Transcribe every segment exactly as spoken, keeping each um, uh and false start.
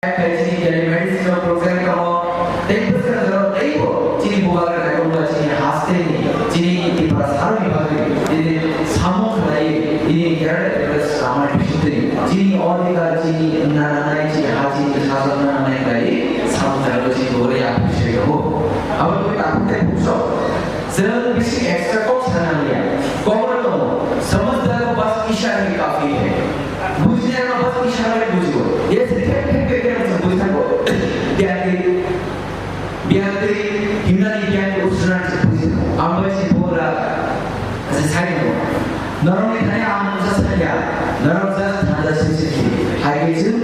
Tei chini telemedicine o program tongo, tei bwskango teibo chini bubagra naikolma chini haste ni, chini Tiprasa ni bagwi, chini samung khlai, chini Greater Tiprasa Motha bisingtwi, chini odhikar, chini wngna nangnai, chini ha, chini sajwk wngna nangnai khlai samung khlai chini buguri appreciate tongo. Abo twi takhuk tei bukso, chwng bisi extra kok sana nangya. Kokno tongo, samajhdar ko bas ishara hi kafi hai. Bujinai no bas ishara bai bujibo. Ye se thek thek thek thek se bujithango. Biyang twi, biyang twi himnani biyang twi usrunani se bujithango. Ang bai se bora se sai no. Norokni thani ang mungsa sanya. Norok just thanda sisi. Hai ke chwng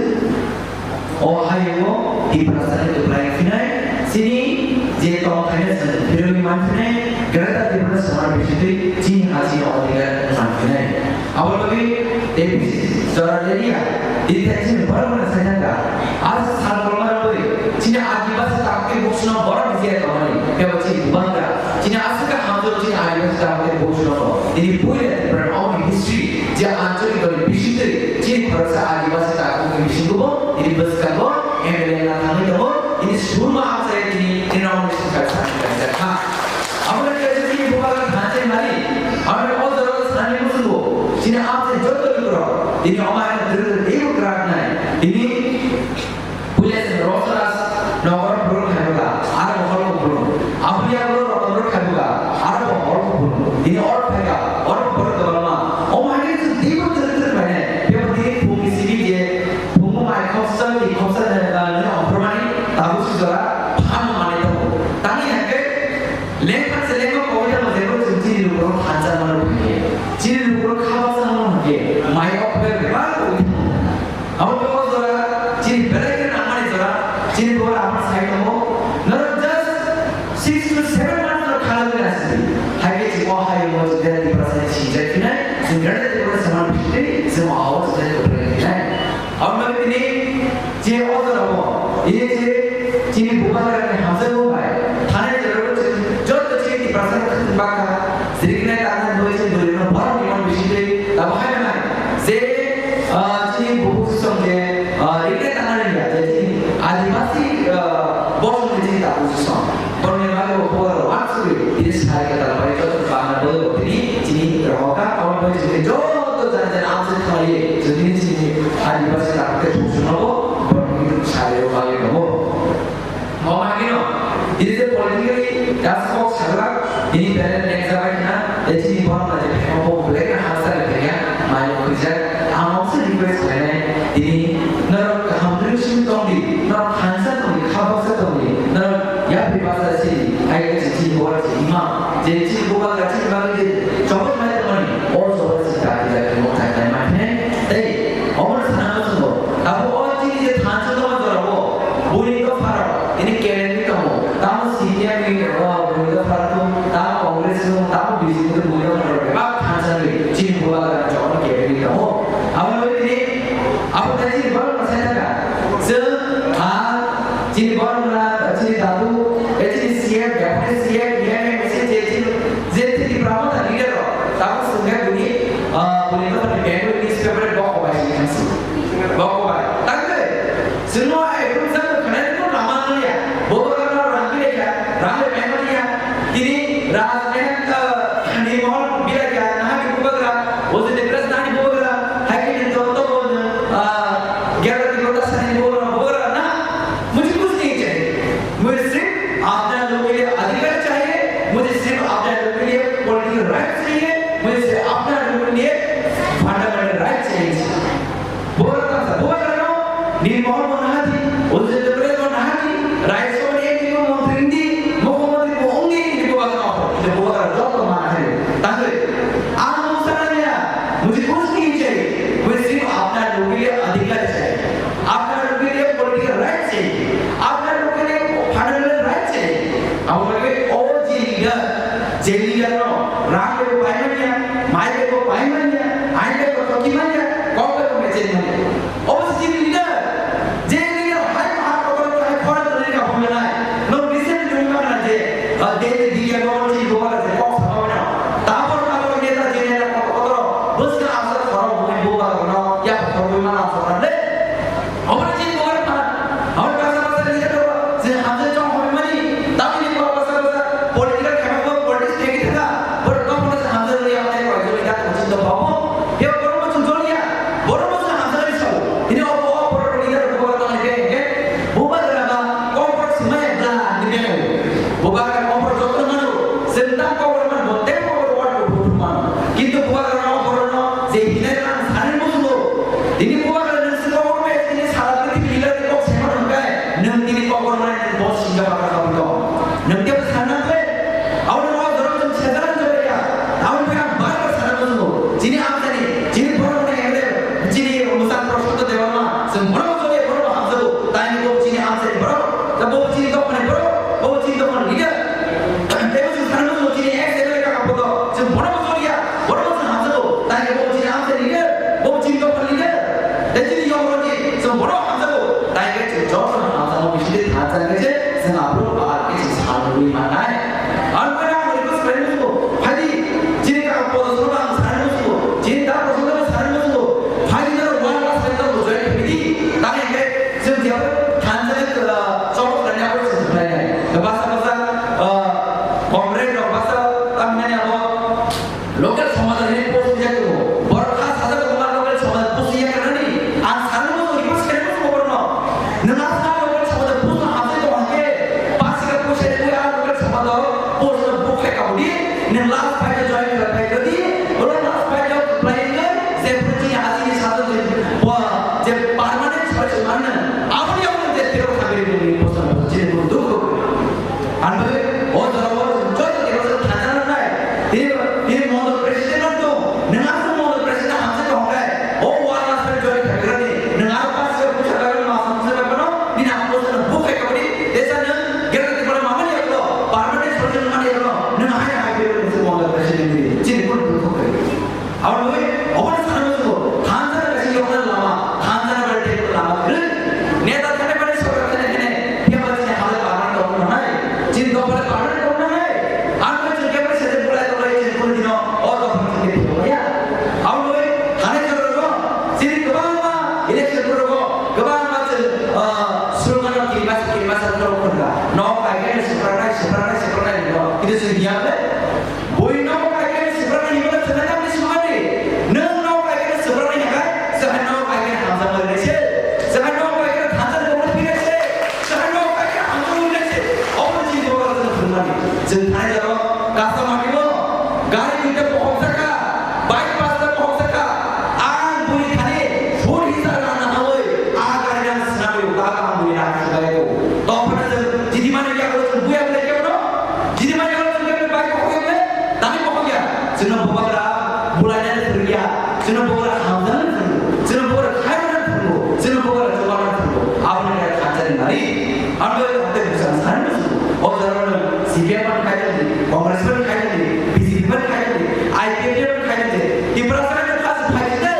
o hayungo Tiprasani kwplai phinai. Chini je tongthaino chwng phirwi manphinai. Greater Tiprasa Motha bisingtwi chini ha chini odhikar manphinai. Abo bagwi tei bisi jora area, tini tei chini borok mano sai thangkha. Aro sal kolma rwgwi chini Adibasi takhuk tei bukhuksano borok ni je tongmani, kebo chini bubagra. Chini aswk khe hamjwk chini Adibasi takhuk tei bukhuksano. Tini puila Tripura ni history je ancholik dol ni bisingtwi chini khoroksa Adibasi takhuk ni bisingo bo tini bwskango M L A wngna thangwi tongo. Tini surma amchai tini, tini rok ni singkha sani kaijak kha. Abo ni kaisa chini bubagra thansa mani, abo ni o jora o sani muchungo, chini amchai joto lukurok, tini omo hai no dwrwk dwrwk teibo kwrak nai. Tini puila chwng Rosras nogor borok khai bwkha, aro bo hol kuphur. Abo ni yagulo Rotondor khai bwkha, aro bo hol kuphur. Tini oro phaikha, oro borok kwbangma. Omo hai no chwng teibo dwrwk dwrwk bai nai. Phiya bo tini phung ni simi je, phungo mai khopsa, twi khopsa, nini ongkhormani, tabuk si jora, phano manwi tongo. Tangwi hai khe, Lengkha se lengkha kowai tamo jebo chwng chini lukurok thansa mano hwnkhe, chini lukurok kha baksa mano hwnkhe, mai o khe bebak kowai tamo. Abo khe o jora chini belai khe nangmani jora, chini bo abo sai tongo. Norok just six to seven months no kha lagwi nasi. Hai khe chwng o hayung o chwng Tiprasa ni singjak phinai, chwng Greater Tiprasa mano phinai, chwng o hayung o chwng Tiprasa phinai. Abo bagwi tini je o jora o, ini je chini bubagra ni hamjak bo bai, thanai jora o chini joto chini Tiprasa ni bakha, siriknai tangnai bo chini duri no borok ni mon bisingtwi tabo hai nai. Je, ah, chini bubu song je, ah, riknai tangnai ya, je chini Adibasi, ah, bosong ni chini tabu song. Borokni bagwi bo bubagra wansugwi tini sai kwtal bai joto bangna bwrwi rok tini chini rohorkha, aboni bagwi chini joto jani jani amchai khlaiwi chwng tini chini Adibasi takhuk tei bukhuksano bo borokni sai rok bagwi tongo. Omo haino tini je politically just kok sajak tini belai nek jabai khna tei chini borokno je phano bo belai khna hamsa le phaiya mai khwijak. Ang mokse request khlainai tini norok kaham dwrwi simi tongdi, norok thansa tongdi, kha baksa tongdi, norok Yapri basa si, hai ka chini bora si, ima, je chini bubagra chini bagwi je, chobot mai tongmani, o chobot si dagi dagi mo thai thai mai thai, tei, omo sana mo sungo, abo o chini je thansa tongma jora bo, buni to pharo, ini kelen ni tongo, tamo si ni ami, o, buni to pharo, tamo Congress no, tamo B J P no, buni to pharo, ba thansa ni, chini bubagra chobot kelen ni tongo, abo ni, abo tei chini bubagra sai thaka, chwng, a, Chini borok wngkha, chini dadu, eh, chini C M, Deputy C M, E M, M C, je chini, je chini Brahmana leader rok, tabuk swngkhe buni, ah, buni dophani Bengali newspaper bo kobai si khansi. Bo kobai. Tangkhe, chwngno ekdom jang khanai no rama nangya. Bo borok no rang bilai kha, rang le Bengali ya. Tini Raj Mehan, ah, ni mohor bilai kha, naha ni bubagra, o je Debraj nani bubagra, hai ke ni to to, ah, Gyara ni bubagra, sani bubagra, bubagra na. मुझे कुछ नहीं चाहिए, मुझे सिर्फ अपना लोगों के लिए अधिकार चाहिए, मुझे सिर्फ अपना लोगों के लिए पॉलिटिकल राइट चाहिए, मुझे सिर्फ अपना लोगों के लिए फंडामेंटल राइट चाहिए। Bubagra tangsa, bubagra no, ni mohor mo nahadi, ujit bre mo nahadi, Rajya Sabha ni ekjun montrwi di, mukhyamantri bo wngdi, ni bubagra no, ni bubagra joto ma hai, tangri, ang mungsa nangya, mujhe kuch nahi chahiye, mujhe sirf apna local adhikar chahiye, apna local political right chahiye, apna local fundamental right chahiye, abo lage o je leader, Je leader no rang bebo pai manya, mai bebo pai manya, ain bebo thoki manya, kok bebo mechel manya. Obo se chini leader. Je Bo singa bakra kabui tong. Nwng tebo sana khe, abo no dorong jong sejalan jora ya. Abo khe ang bar bar sana musugo. Chini amchani, chini borok ni M L A, chini Musang Prashant Debbarma, chwng bono jora, bono hamjago. Taini bo chini amchani borok, ta bo chini dophani borok, bo chini dophani leader. Tebo chwng sana musugo chini ex M L A kaka poto, chwng bono jora ya, bono chwng hamjago. Taini bo chini amchani leader, bo chini dophani leader. Tei chini yogroni chwng bono hamjago. Tei khe chwng jotono hamjakma bisingtwi thansa khe se chwng aphuru bahar khe chwng sal rwui mannai. Ang khe ang request khlai musugo, phaidi chini kaka Podosorono ang sanai musugo, chini da Prashantono sanai musugo, phaidi norok one last time norok join khaidi. Tamo khe chwng jeba thansa khe chwng chokol khlainai abo chwng khlainai. Basa basa, ah, comrade rok basa tamhinani abo Local somaj ni post ya ko. Borok kha sajak tongma local somaj post ya ko nani. Ang sanu mo request kene mo borno. Nang asna local somaj post na hase to hake. Pasi ka post ya ko local somaj post na book hai ka budi. Nang last fight join kar pai kadi. Olo last fight join pai kadi. Se pun ji asi ni sajak ni. Wa je permanent sajak mana. Aboni aboni je tero khabiri ni post na post je dukh. Ang bai, o jora o joto Tiprasa thansa nangnai. Tini, tini mondol president no tong. Nwng aswk mondol president hamjak tong khe. O one last man join khairani. Nwng aro pas khe puisa kaiwi mas hamjak bai phano. Nini ang post no book khai kabadi. Tesa nwng Greater Tipraland mamani yaklo. Permanent solution mani yaklo. Nwng hai hai khe nwng mondol president ni. Chini kun dukh khai. Aboni, oboni sana musugo, thansa kaisa yokna lama, thansa na bai tei lama kwrwi. Neta thani bai sorkar thani thani, phiya ba chini halai permanent tongna nai, chini dophale permanent tongna nai. Ang bai chini kebra sete bulai tolai chini kunu dino, o dophale chini phiya ya. Aboni, thani jora ro, chini kwbangma election ro, kwbangma chini, ah, slogan kiri masa, kiri masa ro khunga. No, kai kai, sipranai, sipranai, sipranai, no. Itu sih dia le. Bui nogo kaikhe swpraknai himba swkang tamni swkangni. Nwng nogo kaikhe swpraknai hwnkhe, swkang nogo kaikhe hamjakma rinai se. Swkang nogo kaikhe thansa ni kokno phinai se. Swkang nogo kaikhe hamjakma rinai se. Obo chini borok rok chwng phwrwngmani. Chwng thani jaro kasa mani bo gari duita bokhok saka, bike pasta bokhok saka. Ang bui thani phone hisa rang nahawi, a gari rang swnamwi, ba ang bui rang swbai ko. Tongphano chwng chini mani yaklo chwng buya bwlai kebono. Chini mani yaklo chwng kebono bike bokhok yakle. Tamo bokhok ya, chwngno bubagra bulainani phwrwngya, chwngno bubagra hamjaknani phwrwngo, chwngno bubagra khairoknani phwrwngo, chwngno bubagra chubanani phwrwngo. Aboni khe thansa ni nari. Ang bai hate bwsang sani bwsang. O jora no C P M ban khairokdi, Congress ban khairokdi, B J P ban khairokdi, I P F T ban khairokdi. Tiprasa ni first khairokdi.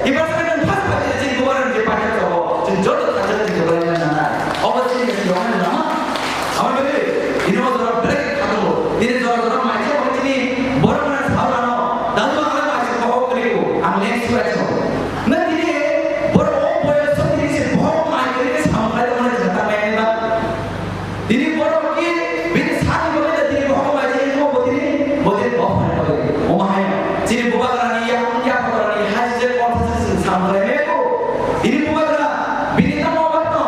Tiprasa ni first khairokdi. Chini bubagra ni je paikha chobo. Chwng joto thansa ni je bulainani nangnai. Obo chini je yoknani lama. Amo bini, ini o jora belai khe khatungo. Ini jora jora maisa o chini borok mane saurano, dalu ang maisa kok kri o, ang next week so. Na ini borok o boyos so ini se borok mai kri ke sampai mana jata mai ba. Ini borok ki bini sani boleh jadi borok mai jadi mo botini, botini bohong boleh. O mahai, chini bubagrani ya, ya bubagrani haji je kok sampai me ko. Ini bubagra bini tamo batno.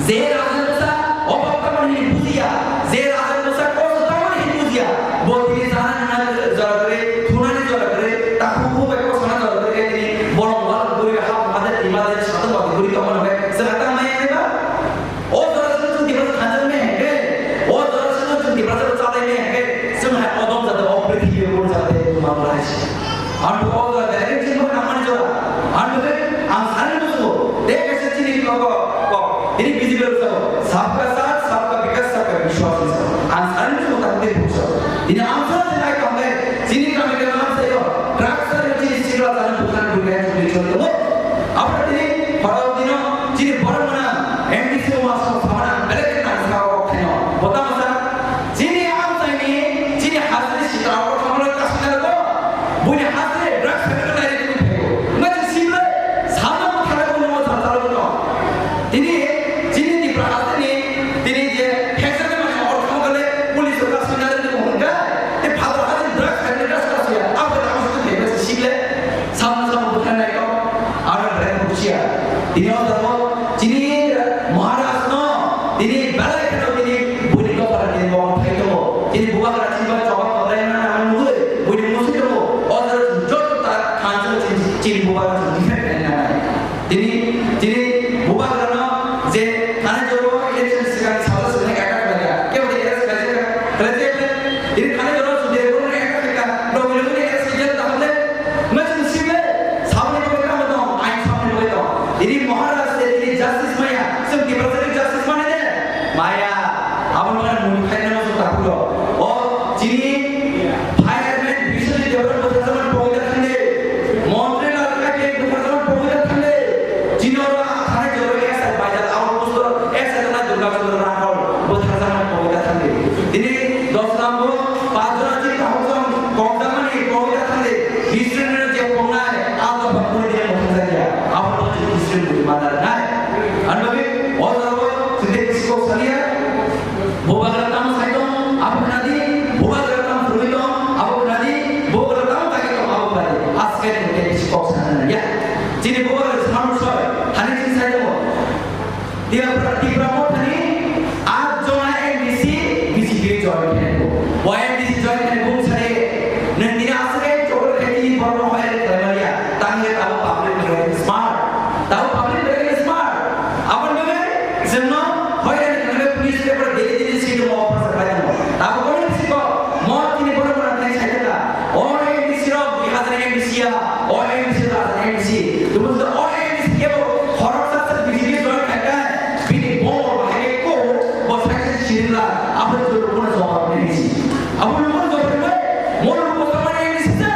Je raja bwsa obak tamani hini bujiya, je raja bwsa kosto tamani hini bujiya, bo tini jana nana jora kre, thunani jora kre, takhuk bu bai kosana jora kre, tini bolong wal buri hap mate tima de sato bati buri tongmani bai, sera tang maya neba? O jora sino chwng Tiprasa thansa me henge, o jora sino chwng Tiprasa chalai me henge, chwng hai odom jate o prithibi o jate tumang lai. Ang bo o jora direct chini bo nangmani jora. Ang bo ang sani musugo. De kaisa chini ko ko ko. Ini B J P rok sao. Sabka saath, sabka vikas, sabka vishwas ni sao. Ang sani musugo tak de musugo. Ini ang sani nai kong nai. Chini kami ke naam sayo. Drugs sa chini sikla sani bukan bukan chini chini. Apa tini para dino chini borok mana M D C o masuk sama belek nang sao keno. Bota masa. Chini amchaini, chini hasteni sitra o thangmani kasina go. Buini hasteni drugs habit nai ri twi phego. Nga chini simle, samna mo thangna buini mo thangna go. Tini, chini Tipra hasteni, tini je, heksa de mani or thangmani police o kasina ri twi phego. Te phato hasteni drugs habit drugs kasina. Apa ta hasteni phego simle, samna samna buthar nai go. Aro drai buchia. Tini o thangmo, chini Maharaj no, tini belai kheno tini buini kok para tini bong thai tongo. Tini bubagra chini bai chobak koplai na nang nugui, buini musi tongo. O jora joto ta thansa chini, chini bubagra chini defend khlai na nai. Tini, tini bubagra no je thani joro election sikang Aya, abo mane muni khaina no ta phulo. O chini fireman Biswajit Debbarma bwtharjakmani pogwi da thangdi. Montri Lal Karkare bwtharjakmani pogwi da thangdi. Chini oro thanai jora S I Baidal, abo posto S I thanai Durga Chandra Rathod bwtharjakmani pogwi da thangdi. Tini dos number, pajora chini kaham jong kokjakmani pogwi da thangdi. History ni je pongnai, abo bapuni dine mothang jakya. Abo chini history ni madar nai. Ano bi, o jora o chini biskok saliya. Bubagra tamo sai tong, abo khna di, bubagra tamo phurwi tong, abo khna di, bubagra tamo tagi tong, abo khna di. Aske ni khe bisi kok sana nang ya. Chini bubagra samung soi, thani chini sai tongo. Tipra, Tipra Mothani, at jona M D C, B J P join khenai bo. Bo M D C join khenai bo sari, nang tini aswk chokol khe tini borok no hoyar khlai manya, tangwi tabo public very smart. Tabo public very smart. Aboni bagwi chwngno hoyar khlai police paper daily daily swi tongmo offer khlai tongo. Tabo kono siko mo tini borok rok nai sai tongkha. O M D C rok dui hazar M D C ya, o M D C rok hazar M D C. Tubun to o M D C kebo khoroksa se B J P join khaikha, bini bor bahai ko bo sai se sirila, abo to kono jawab nai si. Abo luku jawab nai, mo luku samani M D C se,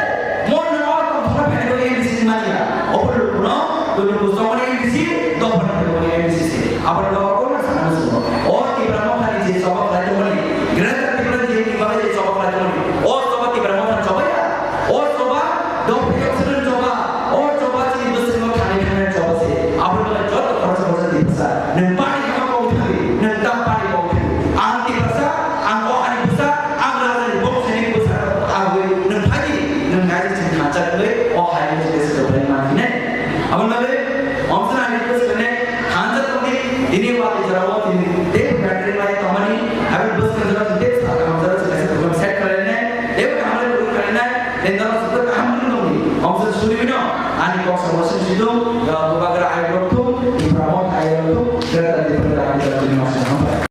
mo no to thora phai ko M D C mania. Abo luku no, to luku samani M D C, to phai ko M D C se. Abo luku ko na sana so. O Tipra Mothani je jawab lai to mani, Greater Tipra je ni bagwi je jawab lai to mani. O jawab Tipra Mothani jawab ya. O choba, dophi oxygen choba, o choba chini bwskango thani thani choba se. Aboni bagwi joto khoroksa khoroksa Tiprasa. Nwng pani kama kok thangwi, nwng tam pani kok thangwi. Ang Tiprasa, ang o ani bwsa, ang rajani bongso ni bwsa, aboni nwng phaidi, nwng kaisa chini thansa kwrwi, o hai ni bwsa se kwrwi ma hinai. Aboni bagwi, omsana ani bwsa kwrwi, thansa tongdi, tini wati jora o tini, tei battery mai tongmani, aboni bwsa jora tini, tei sa kam jora tini, set kwrwi nai, tei kam jora tini, Tei norok joto kaham wngwi tongdi. Omswk suri bino ani kok samo sing sidung, Bubagra ayok rok thung, Tipra Motha ayok rok thung, Greater Tipra Motha ayok rok thung.